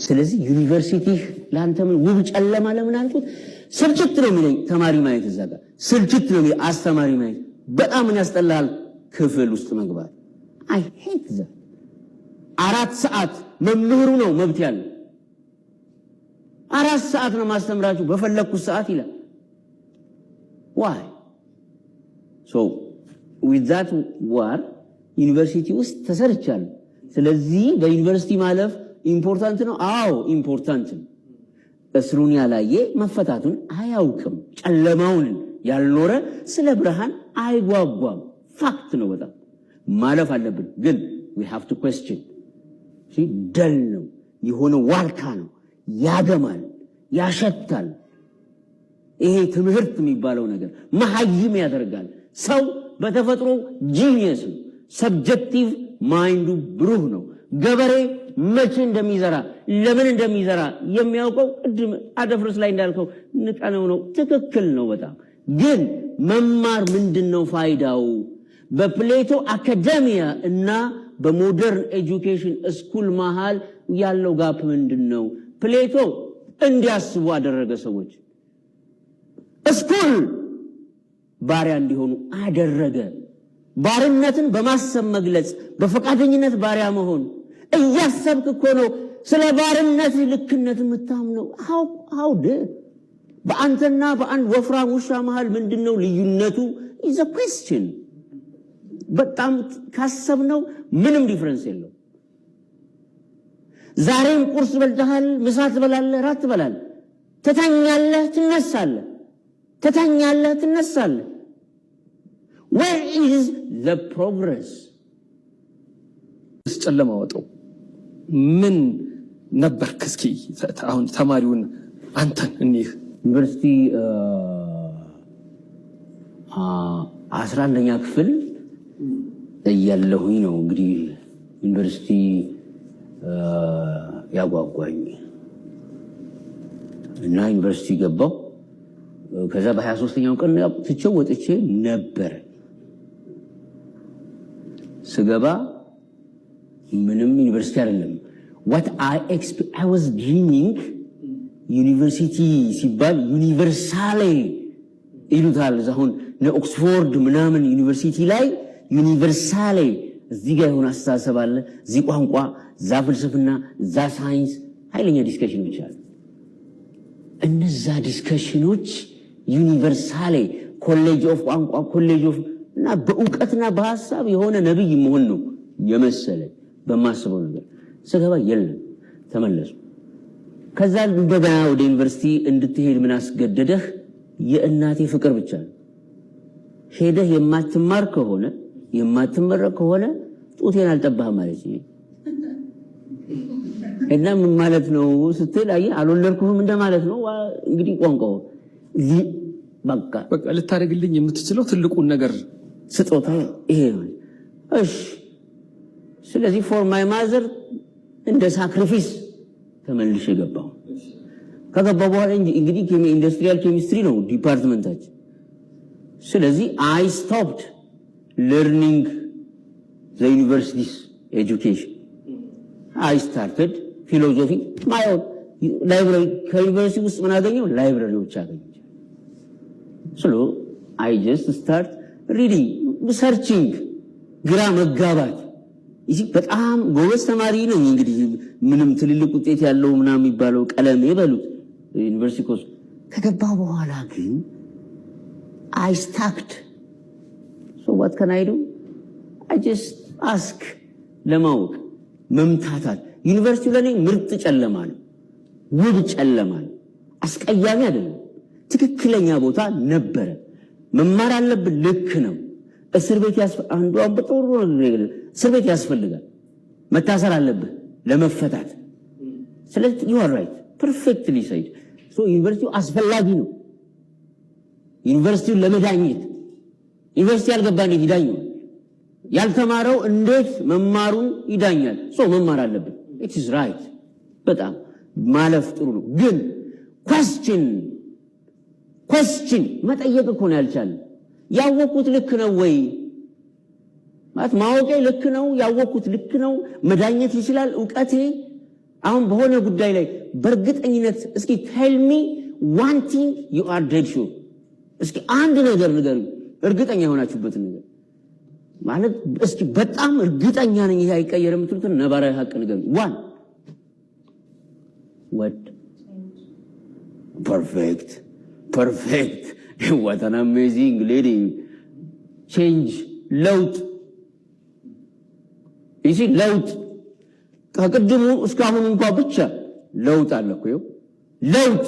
ስለዚህ ዩኒቨርሲቲ ለአንተ ምን ውብ ጨለማ ለምን አልኩት? ስልችት ነው የሚለኝ ተማሪ ማየት፣ እዛ ጋር ስልችት ነው የሚለኝ አስተማሪ ማየት። በጣም ምን ያስጠላል? ክፍል ውስጥ መግባት። I hate that። 4 ሰዓት መምህሩ ነው መብት ያለው። 4 ሰዓት ነው ማስተምራችሁ በፈለግኩት ሰዓት ይላል። Why? So with that war ዩኒቨርሲቲ ውስጥ ተሰርቻለሁ። ስለዚህ በዩኒቨርሲቲ ማለፍ important ነው። አዎ፣ important ነው። እስሩን ያላየ መፈታቱን አያውቅም። ጨለማውን ያልኖረ ስለ ብርሃን አይጓጓም። Fact ነው። በጣም ማለፍ አለብን፣ ግን we have to question። Dull ነው፣ የሆነ ዋልካ ነው፣ ያገማል፣ ያሸታል። ይሄ ትምህርት የሚባለው ነገር መሀይም ያደርጋል። ሰው በተፈጥሮ genius ነው። Subjective mind ኡ ብሩህ ነው። ገበሬ መቼ እንደሚዘራ፣ ለምን እንደሚዘራ የሚያውቀው ቅድም አደፍርስ ላይ እንዳልከው ንቀነው ነው። ትክክል ነው በጣም። ግን መማር ምንድን ነው ፋይዳው? በፕሌቶ academia እና በ modern education school መሃል ያለው gap ምንድን ነው? ፕሌቶ እንዲያስቡ አደረገ ሰዎች፣ school ባሪያ እንዲሆኑ አደረገ። ባርነትን በማሰብ መግለጽ፣ በፈቃደኝነት ባሪያ መሆን። እያሰብክ እኮ ነው ስለ ባርነት ልክነት የምታምነው። How በአንተና በአንድ ወፍራም ውሻ መሃል ምንድን ነው ልዩነቱ? Is a question። በጣም ካሰብነው ምንም difference የለው። ዛሬም ቁርስ በልተሃል፣ ምሳ ትበላለህ፣ ራት ትበላለህ፣ ትተኛለህ፣ ትነሳለህ፣ ትተኛለህ፣ ትነሳለህ። Where is the progress? ጨለማ ወጠው ምን ነበርክ? እስኪ አሁን ተማሪውን አንተን እኒህ። ዩኒቨርሲቲ 11ኛ ክፍል እያለሁኝ ነው እንግዲህ ዩኒቨርሲቲ ያጓጓኝ እና ዩኒቨርሲቲ ገባሁ። ከዛ በ23ኛው ቀን ትቼው ወጥቼ ነበረ። ስገባ ምንም ዩኒቨርሲቲ አይደለም። What I was dreaming፣ ዩኒቨርሲቲ ሲባል universale ይሉታል። አሁን ኦክስፎርድ ምናምን ዩኒቨርሲቲ ላይ universale እዚህ ጋር የሆነ አስተሳሰብ አለ፣ እዚህ ቋንቋ፣ እዛ ፍልስፍና፣ እዛ ሳይንስ፣ ኃይለኛ discussion ኦች አሉ። እነዛ discussion ኦች universale college of ቋንቋ፣ college of እና በእውቀትና በሀሳብ የሆነ ነቢይ መሆን ነው የመሰለኝ በማስበው ነገር። ስገባ የለም፣ ተመለሱ። ከዛ እንደገና ወደ ዩኒቨርሲቲ እንድትሄድ ምን አስገደደህ? የእናቴ ፍቅር ብቻ ነው። ሄደህ የማትማር ከሆነ፣ የማትመረቅ ከሆነ ጡቴን አልጠባህም ማለት ነው። እና ምን ማለት ነው ስትል፣ አየህ፣ አልወለድኩህም እንደማለት ነው። እንግዲህ ቋንቋው በቃ በቃ ልታደርግልኝ የምትችለው ትልቁን ነገር ስጦታ ይሄ ነው። እሺ፣ ስለዚህ for my mother እንደ sacrifice ተመልሼ ገባሁ። ከገባሁ በኋላ እንግዲህ industrial chemistry ነው department ኣችን። ስለዚህ I stopped learning the university's education፣ I started philosophy my own library። ከዩኒቨርሲቲ ውስጥ ምን አገኘው? Library ዎች አገኘ። So I just start reading, searching፣ ግራ መጋባት። ይህ በጣም ጎበዝ ተማሪ ነኝ። እንግዲህ ምንም ትልልቅ ውጤት ያለው ምናምን የሚባለው ቀለም የበሉት ዩኒቨርሲቲ ኮርስ ከገባ በኋላ ግን I stucked። So what can I do? I just ask ለማወቅ መምታታት። ዩኒቨርሲቲው ለእኔ ምርጥ ጨለማ ነው፣ ውብ ጨለማ ነው። አስቀያሚ አይደለም። ትክክለኛ ቦታ ነበረ። መማር አለብን፣ ልክ ነው። እስር ቤት አንዱ በጥሩ እስር ቤት ያስፈልጋል። መታሰር አለብህ ለመፈታት። ስለዚህ you are right, perfectly said። ዩኒቨርሲቲው አስፈላጊ ነው። ዩኒቨርሲቲውን ለመዳኘት ዩኒቨርሲቲ ያልገባ እንዴት ይዳኘዋል? ያልተማረው እንዴት መማሩን ይዳኛል? So መማር አለብን። It is right። በጣም ማለፍ ጥሩ ነው፣ ግን question መጠየቅ እኮ ነው ያልቻለ። ያወቅኩት ልክ ነው ወይ ማለት ማወቄ ልክ ነው፣ ያወቅኩት ልክ ነው፣ መዳኘት ይችላል እውቀቴ። አሁን በሆነ ጉዳይ ላይ በእርግጠኝነት እስኪ tell me one thing you are dead sure። እስኪ አንድ ነገር ንገሩኝ፣ እርግጠኛ የሆናችሁበትን ነገር ማለት እስኪ በጣም እርግጠኛ ነኝ ይሄ አይቀየርም የምትሉትን ነባራዊ ሀቅ ንገሩኝ። One word። Perfect, perfect, what an amazing lady። Change፣ ለውጥ። ይሲ ለውጥ ከቅድሙ እስካሁን እንኳ ብቻ ለውጥ አለ እኮ። ይኸው ለውጥ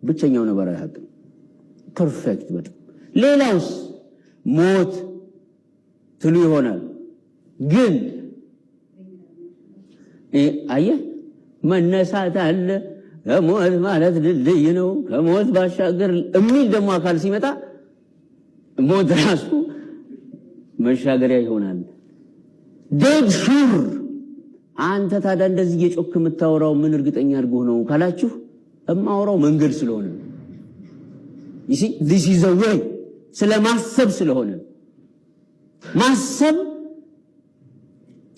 ብቸኛው ነባራዊ ሀቅ ነው። Perfect በጣም። ሌላውስ ሞት ትሉ ይሆናል። ግን አየህ፣ መነሳት አለ፣ ከሞት ማለት ድልድይ ነው። ከሞት ባሻገር የሚል ደግሞ አካል ሲመጣ ሞት ራሱ መሻገሪያ ይሆናል። Dead sure። አንተ ታዲያ እንደዚህ እየጮክ የምታወራው ምን እርግጠኛ አድርጎ ነው ካላችሁ፣ እማወራው መንገድ ስለሆነ ነው። You see, this is the way። ስለ ማሰብ ስለሆነ፣ ማሰብ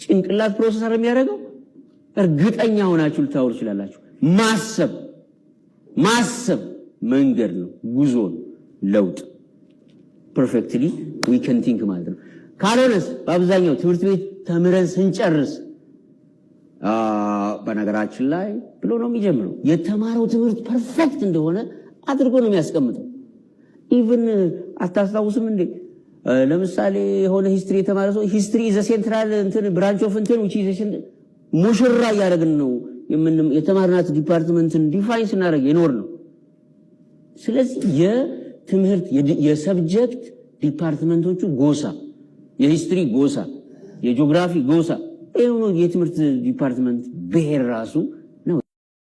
ጭንቅላት process የሚያደርገው እርግጠኛ ሆናችሁ ልታወሩ ትችላላችሁ። ማሰብ መንገድ ነው፣ ጉዞ ነው፣ ለውጥ። Perfectly we can think ማለት ነው። ካልሆነስ በአብዛኛው ትምህርት ቤት ተምረን ስንጨርስ በነገራችን ላይ ብሎ ነው የሚጀምረው። የተማረው ትምህርት perfect እንደሆነ አድርጎ ነው የሚያስቀምጠው። Even አታስታውስም እንዴ? ለምሳሌ የሆነ history የተማረ ሰው history the central እንትን branch of እንትን which is ሙሽራ እያደረግን ነው የተማርናት department ን define ስናደርግ የኖር ነው። ስለዚህ የትምህርት የ subject department ኦቹ ጎሳ፣ የ history ጎሳ፣ የጂኦግራፊ ጎሳ፣ ይሄ የትምህርት department ብሔር ራሱ